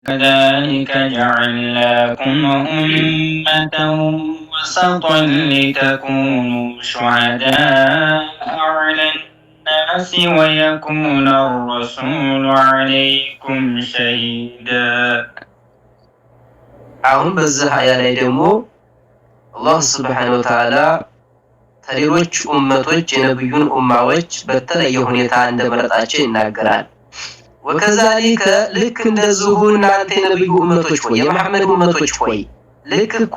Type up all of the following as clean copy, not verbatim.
كذلك جعلناكم أمة وسطا لتكونوا شهداء على الناس ويكون الرسول عليكم شهيدا. አሁን በዚህ አያ ላይ ደግሞ አላህ ስብሓነሁ ወተዓላ ከሌሎች ኡመቶች የነብዩን ኡማዎች በተለየ ሁኔታ እንደመረጣቸው ይናገራል። ወከዛሊከ ልክ እንደዚሁ እናንተ የነብዩ ኡመቶች ሆይ፣ የመሐመድ ኡመቶች ሆይ፣ ልክ እኮ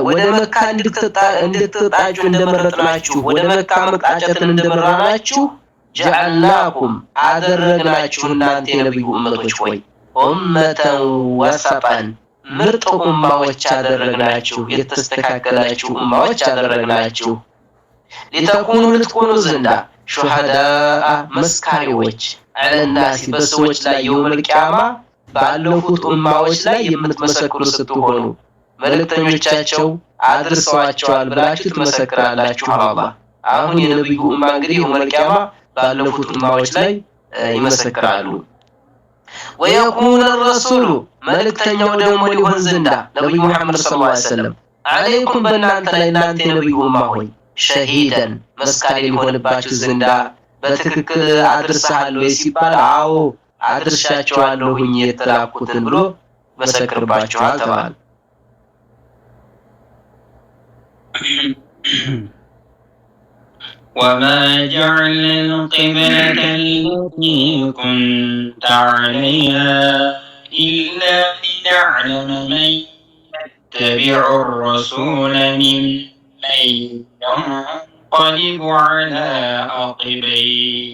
ወደ መካ እንድትጣጩ እንደመረጥናችሁ፣ ወደ መካ መቅጣጨትን እንደመራናችሁ፣ ጀዐልናኩም አደረግናችሁ እናንተ የነብዩ ኡመቶች ሆይ ኡመተን ወሰጠን ምርጥ ኡማዎች አደረግናችሁ፣ የተስተካከላችሁ ኡማዎች አደረግናችሁ። ሊተኩኑ ልትሆኑ ዘንዳ ሹሃዳአ መስካሪዎች ዐለናሲ በሰዎች ላይ የውመል ቂያማ ባለፉት ኡማዎች ላይ የምትመሰክሩ ስትሆኑ መልእክተኞቻቸው አድርሰዋቸዋል ብላችሁ ትመሰክራላችሁ። አላህ አሁን የነብዩ ኡማ እንግዲህ የውመል ቂያማ ባለፉት ኡማዎች ላይ ይመሰክራሉ። ወየኩነ ረሱሉ መልእክተኛው ደግሞ ሊሆን ዘንዳ ነብዩ ሙሐመድ ሰለላሁ ዐለይሂ ወሰለም ዐለይኩም በእናንተ ላይ እናንተ የነብዩ ኡማ ሆይ ሸሂደን መስካሪ ሊሆንባችሁ ዘንዳ በትክክል አድርሰሃል ወይ ሲባል አዎ አድርሻቸዋለሁኝ የተላኩትን ብሎ መሰክርባችኋል ተባለ። وما جعلنا القبلة التي كنت عليها إلا لنعلم من يتبع الرسول ممن ينقلب على عقبيه.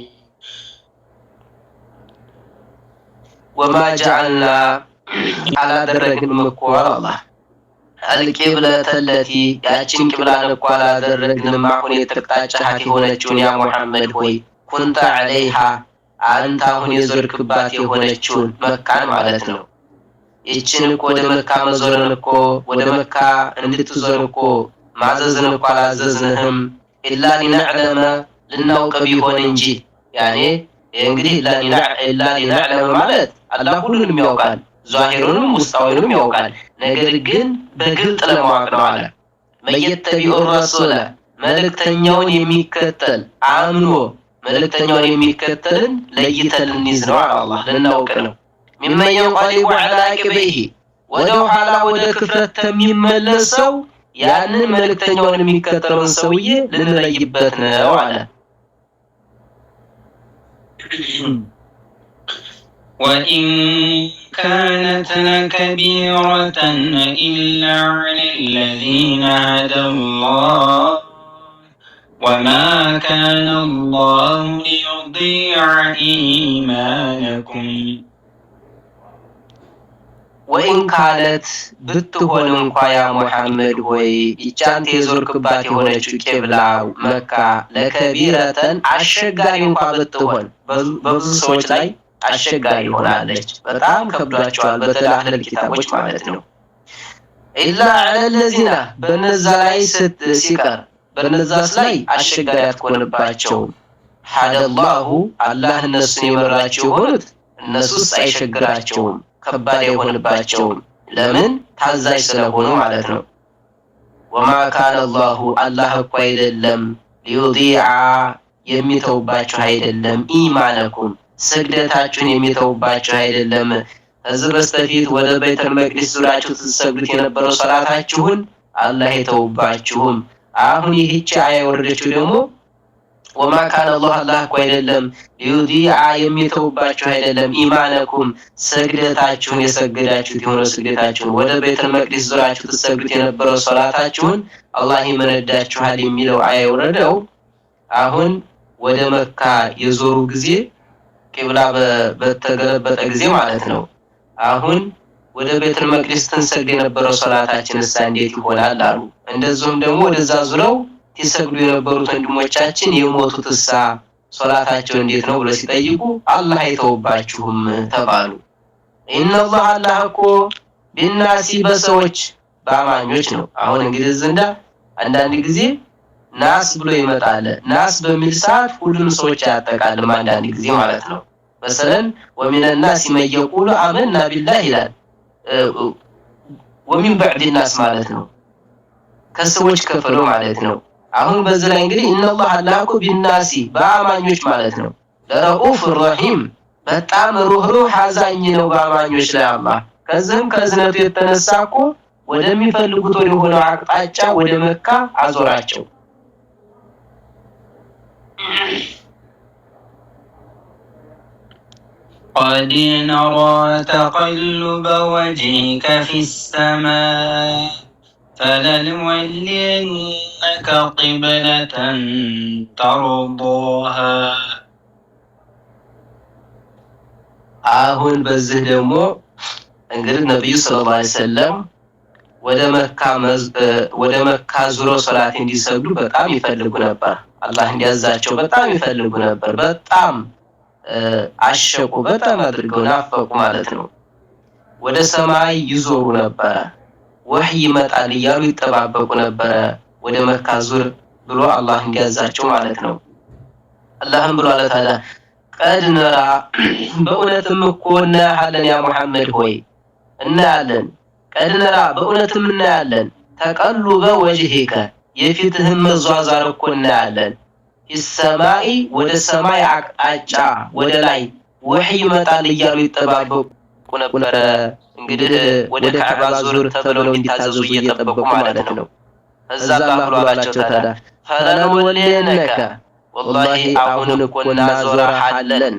ወማ ጀዐልና አላደረግንም እኮ አላህ አልቂብለተ ለቲ ያችን ቂብላን እኮ አላደረግንም አሁን የተቅጣጫሃት የሆነችውን ያ ሙሐመድ ሆይ ኩንተ ዐለይሃ አንተ አሁን የዞርክባት የሆነችውን መካን ማለት ነው። ይችን እኮ ወደ መካ መዞርን እኮ ወደ መካ እንድትዞር እኮ ማዘዝን እኮ አላዘዝንህም። ኢላ ሊነዕለመ ልናውቅ ቢሆን እንጂ ያኔ እንግዲህ ኢላ ሊነዕለመ ማለት አላህ ሁሉንም ያውቃል፣ ዛሂሩንም ውስጣዊንም ያውቃል። ነገር ግን በግልጥ ለማወቅ ነው አለ። መየተቢዑ ረሱለ መልእክተኛውን የሚከተል አምኖ መልእክተኛውን የሚከተልን ለይተን ልንይዝ ነው አለ አላህ፣ ልናውቅ ነው። ሚመን የንቀሊቡ ዐላ ዐቂበይሂ ወደ ኋላ ወደ ክፍረት የሚመለስ ሰው ያንን መልእክተኛውን የሚከተለውን ሰውዬ ልንለይበት ነው አለ። وإن كانت لكبيرة إلا على الذين هدى الله وما كان الله ليضيع إيمانكم. ወኢን ካለት ብትሆን እንኳ ያ ሙሐመድ ሆይ ይቺ አንተ የዞርክባት የሆነችው ቂብላ መካ ለከቢረተን አስቸጋሪ እንኳ ብትሆን በብዙ ሰዎች ላይ አስቸጋሪ ሆናለች። በጣም ከብዷቸዋል። በተለይ አህለል ኪታቦች ማለት ነው። ኢላ ዐለለዚና በነዛ ላይ ሲቀር በነዛስ ላይ አስቸጋሪ አትሆንባቸውም። ሀደላሁ አላህ እነሱን የመራቸው የሆኑት እነሱስ አይቸግራቸውም፣ ከባድ አይሆንባቸውም። ለምን? ታዛዥ ስለሆኑ ማለት ነው። ወማ ካነ አላሁ አላህ እኮ አይደለም ሊዩዲዓ የሚተውባችሁ አይደለም፣ ኢማነኩም ስግደታችሁን የሚተውባችሁ አይደለም። ከዚህ በስተፊት ወደ ቤተል መቅዲስ ዙራችሁ ትሰግዱት የነበረው ሰላታችሁን አላህ አይተውባችሁም። አሁን ይህች አያ የወረደችው ደግሞ ወማ ካነ አላህ አላህ እኮ አይደለም ሊዩዲዓ የሚተውባችሁ አይደለም ኢማነኩም ስግደታችሁን የሰገዳችሁት የሆነ ስግደታችሁን ወደ ቤተል መቅዲስ ዙራችሁ ትሰግዱት የነበረው ሶላታችሁን አላህ ይመነዳችኋል የሚለው አያ የወረደው አሁን ወደ መካ የዞሩ ጊዜ ቂብላ በተገለበጠ ጊዜ ማለት ነው። አሁን ወደ ቤተል መቅዲስ ትንሰግድ የነበረው ሶላታችን እሳ እንዴት ይሆናል አሉ። እንደዚሁም ደግሞ ወደዛ ዙረው ሲሰግዱ የነበሩት ወንድሞቻችን የሞቱት እሳ ሶላታቸው እንዴት ነው ብለው ሲጠይቁ አላህ አይተውባችሁም ተባሉ። ኢነላህ አላህ እኮ ቢናሲ በሰዎች በአማኞች ነው። አሁን እንግዲህ ዘንዳ አንዳንድ ጊዜ ናስ ብሎ ይመጣል። ናስ በሚል ሰዓት ሁሉንም ሰዎች አያጠቃልም አንዳንድ ጊዜ ማለት ነው። መሰለን ومن الناس من يقول آمنا بالله ይላል። ومن بعض الناس ማለት ነው፣ ከሰዎች ከፈለው ማለት ነው። አሁን በዚህ ላይ እንግዲህ إن الله አላህ እኮ بالناس በአማኞች ማለት ነው لرءوف رحيم በጣም ሩህሩህ አዛኝ ነው በአማኞች ላይ አላህ። ከዚህም ከእዝነቱ የተነሳ እኮ ወደሚፈልጉት ወደ ሆነው አቅጣጫ ወደ መካ አዞራቸው። قد نرى تقلب وجهك في السماء فلنولينك قبلة ترضاها። አሁን በዚህ ደግሞ እንግዲህ ነቢዩ صلى الله عليه وسلم ወደ መካ ዙሮ ሶላት እንዲሰግዱ በጣም ይፈልጉ ነበር። አላህ እንዲያዛቸው በጣም ይፈልጉ ነበር። በጣም አሸቁ፣ በጣም አድርገው ናፈቁ ማለት ነው። ወደ ሰማይ ይዞሩ ነበረ። ወህይ ይመጣል እያሉ ይጠባበቁ ነበረ። ወደ መካ ዙር ብሎ አላህ እንዲያዛቸው ማለት ነው። አላህም ብሎ አለ ታዲያ قد نرى በእውነትም እኮ እናያለን፣ يا ሙሐመድ ሆይ እናያለን። قد نرى በእውነትም እናያለን። تقلب وجهك የፊትህን መዟዟር እኮ እናያለን። في السماء ወደ ሰማይ አቅጣጫ ወደ ላይ ወህይ ይመጣል እያሉ ይጠባበቁ ነበረ። እንግዲህ ወደ ካዕባ ዙር ተብለው እንዲታዘዙ እየጠበቁ ማለት ነው። እዛ አላህ ብሎ አላቸው ታዲያ فلنولينك والله አሁን እኮ እናዞርሃለን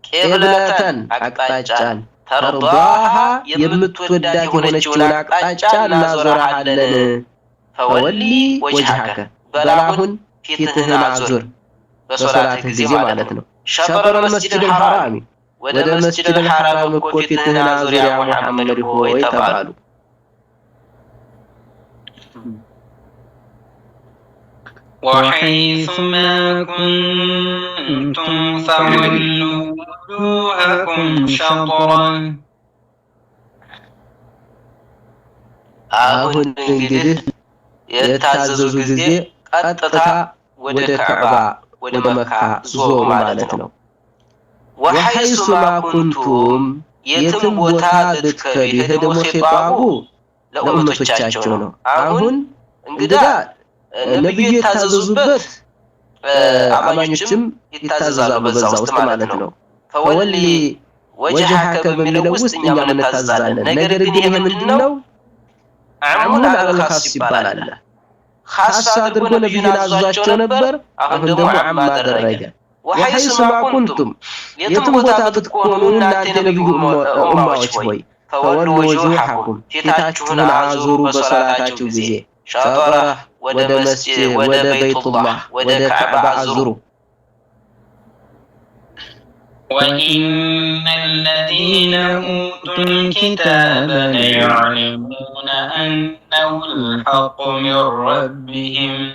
قبلة አቅጣጫን ترضاها የምትወዳት የሆነችውን አቅጣጫ እናዞርሃለን። فول وجهك በላሁን ፊትህን አዙር በሶላት ጊዜ ማለት ነው። شطر المسجد الحرام ወደ መስጂድ አልሐራም እኮ ፊትህን አዙር يا ሙሐመድ ሆይ ተባሉ። وحيث ما كنتم فولوا وجوهكم شطره። አሁን እንግዲህ የታዘዙ ጊዜ ቀጥታ ወደ ካዕባ ወደ መካ ዞሩ ማለት ነው። وحيث ما كنتم የትም ቦታ ብትከዱ፣ ይሄ ደግሞ ኺጣቡ ለኡመቶቻቸው ነው። አሁን እንግዳ ነብዩ የታዘዙበት አማኞችም ይታዘዛሉ በዛ ውስጥ ማለት ነው። فول وجهك በሚለው ውስጥ እኛም እንታዘዛለን። ነገር ግን ይሄ ምንድነው? عام على الخاص ይባላል። خاص አድርጎ ነብዩን አዟቸው ነበር። አሁን ደግሞ عام አደረገ። وحيث ما كنتم የትም ቦታ ብትሆኑ እናንተ የነብዩ ኡማዎች ሆይ فولوا وجوهكم ፊታችሁን አዙሩ በሶላታችሁ ጊዜ شطره ወደ መስጂድ ወደ በይቱላህ ወደ ካዕባ አዙሩ። وإن الذين أوتوا الكتاب ليعلمون أنه الحق من ربهم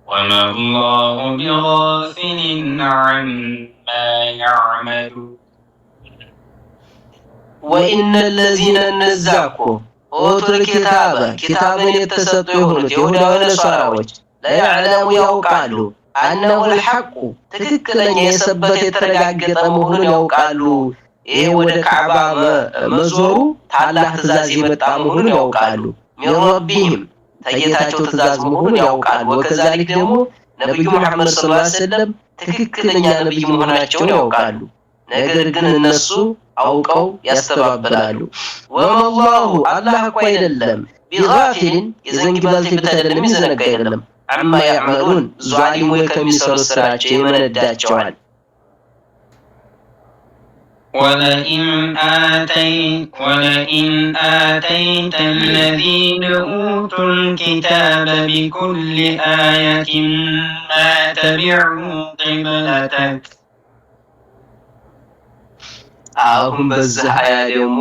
وما الله بغافل عما يعملون። وإن الذين እነዛ እኮ أوتوا الكتاب ኪታብን የተሰጡ የሆኑት ይሁዳዊ ነሷራዎች ليعلمون ያውቃሉ أنه الحق ትክክለኛ የሰበተ የተረጋገጠ መሆኑን ያውቃሉ። ይሄ ወደ ካዕባ መዞሩ ታላህ ትእዛዝ የመጣ መሆኑን ያውቃሉ። من ربهم ከጌታቸው ትእዛዝ መሆኑን ያውቃሉ። وكذلك ደግሞ ነቢዩ መሐመድ صلى الله عليه وسلم ትክክለኛ ነቢይ መሆናቸውን ያውቃሉ። ነገር ግን እነሱ አውቀው ያስተባብላሉ። وما الله አላህ እኮ አይደለም بغافل የዘንጊ ባልቴት አይደለም፣ የሚዘነጋ አይደለም። عما يعملون ዟሊሞች ከሚሰሩት ስራቸው ይመነዳቸዋል። ولئن آتيت الذين أوتوا الكتاب بكل آية ما تبعوا قبلتك። አሁን በዚህ አያ ደግሞ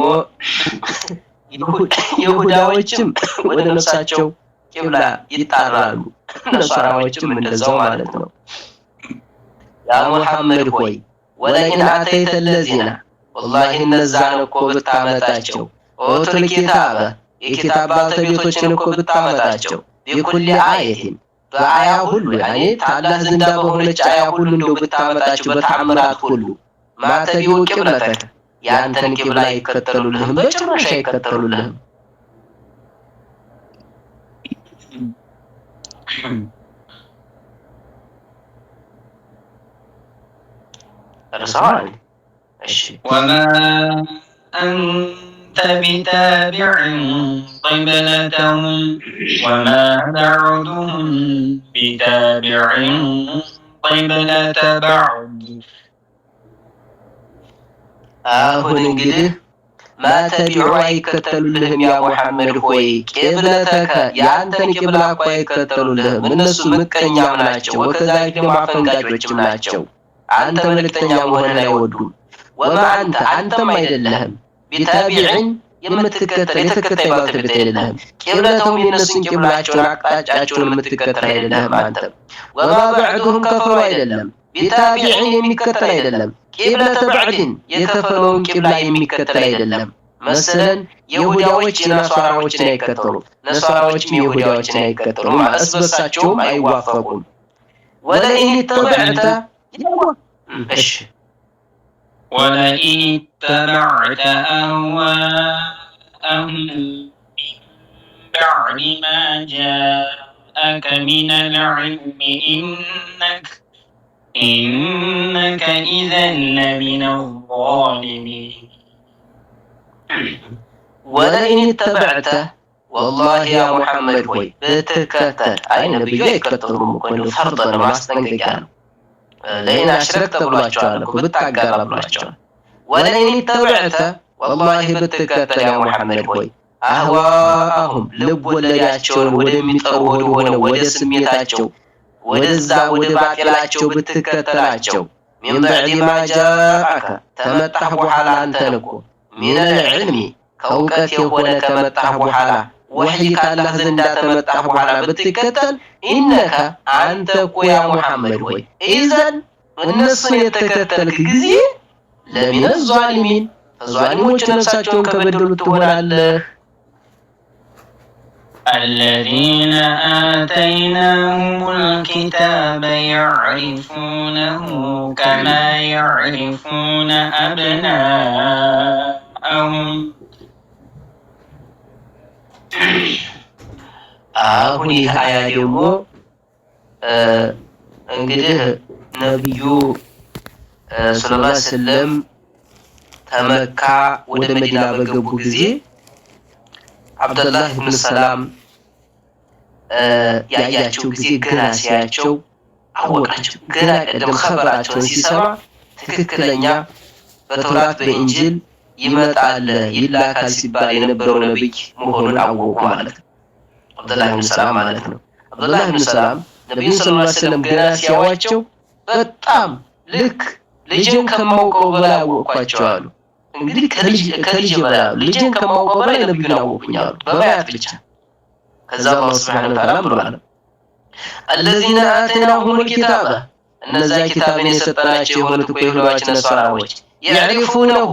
ይሁዳዎችም ወደ ነፍሳቸው ቂብላ ይጣራሉ፣ ነሷራዎችም እንደዛው ማለት ነው። يا ሙሐመድ ሆይ ولئن آتيت الذين والله እነዛን እኮ ብታመጣቸው أوتوا الكتاب የኪታብ ባልተቤቶችን እኮ ብታመጣቸው بكل آية በአያ ሁሉ ያኔ ታላህ ዝንዳ በሆነች አያ ሁሉ እንደው ብታመጣቸው በተአምራት ሁሉ ما تبعوا قبلتك የአንተን ቂብላ አይከተሉልህም፣ በጭራሽ አይከተሉልህም። ደርሰዋል። እሺ وما أنت بتابع قبلتهم وما بعضهم بتابع قبلة بعض። አሁን እንግዲህ ما تبعوا አይከተሉልህም፣ يا ሙሐመድ ሆይ قبلتك የአንተን ቂብላ እኮ አይከተሉልህም። እነሱ ምቀኛም ናቸው፣ وكذلك ደግሞ አፈንጋጮችም ናቸው። አንተ መልእክተኛ መሆንህን አይወዱም። وما أنت አንተም አይደለህም بتابع የምትከተል የተከታይ ባልተቤት አይደለህም። قبلتهم የእነሱን ቂብላቸውን አቅጣጫቸውን የምትከተል አይደለህም አንተም። وما بعضهم ከፈሉ አይደለም بتابع የሚከተል አይደለም። قبلة بعض የከፈለውን ቂብላ የሚከተል አይደለም። መሰለን የሁዳዎች የነሷራዎችን አይከተሉም፣ ነሷራዎችም የሁዳዎችን አይከተሉም። እርስ በርሳቸውም አይዋፈቁም። ولئن اتبعت እሺ ولئن اتبعت أهواءهم من بعد ما جاءك من العلم إنك إذا لمن الظالمين። ولئن اتبعت والله يا ሙሐመድ ሆይ ብትከተል፣ አይ ነብዩ አይከተሉም እኮ እንደው ፈርጥ ነው፣ ማስጠንቀቂያ ነው። لئن أشركت ብሏቸዋል እኮ ብታጋራ ብሏቸዋል። ولئن اتبعت والله ብትከተል يا ሙሐመድ ሆይ أهواءهم ልብ ወለዳቸውን ወደሚጠሩ ወደሆነ ወደ ስሜታቸው ወደዛ ወደ ባጢላቸው ብትከተላቸው من بعد ما جاءك ተመጣህ በኋላ አንተን እኮ من العلم ከእውቀት የሆነ ከመጣህ በኋላ ወሕይ ካላህ ዘንዳ ተመጣህ በኋላ ብትከተል إنك አንተ እኮ يا ሙሐመድ ሆይ إذا እነሱን የተከተልክ ጊዜ لمن الظالمين ከዟሊሞች ነፍሳቸውን ከበደሉት ትሆናለህ። الذين آتيناهم الكتاب يعرفونه كما يعرفون أبناءهم። አሁን ይህ አያ ደግሞ እንግዲህ ነቢዩ صلى الله عليه وسلم ተመካ ወደ መዲና በገቡ ጊዜ አብደላህ ብን ሰላም ያያቸው ጊዜ ገና ሲያያቸው አወቃቸው። ገና ቀደም ኸበራቸውን ሲሰማ ትክክለኛ በተውራት በኢንጂል ይመጣል ይላካል ሲባል የነበረው ነብይ መሆኑን አወቁ ማለት ነው። አብደላህ ብን ሰላም ማለት ነው። አብደላህ ብን ሰላም ነቢዩን صلى الله عليه وسلم ገና ሲያዋቸው በጣም ልክ ልጅን ከማውቀው በላይ አወቅኳቸው አሉ። እንግዲህ ከልጅ በላይ ልጅን ከማውቀው በላይ ነብዩን አወቁኝ አሉ፣ በማየት ብቻ። ከዛ አላህ سبحانه وتعالى ብሏል الذين آتيناهم الكتاب እነዛ ኪታብን የሰጠናቸው የሆኑት እኮ ይሁዳዎች ነሷራዎች يعرفونه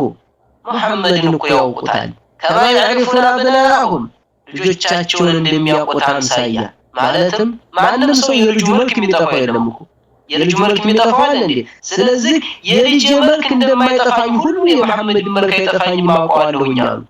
ሙሐመድን እኮ ያውቁታል። كما يعرفون أبناءهم ልጆቻቸውን እንደሚያውቁት አምሳያ። ማለትም ማንም ሰው የልጁ መልክ የሚጠፋው የለም እኮ የልጁ መልክ የሚጠፋው አለ እንዴ? ስለዚህ የልጅ መልክ እንደማይጠፋኝ ሁሉ የመሐመድን መልክ አይጠፋኝም አውቀዋለሁኝ አሉ።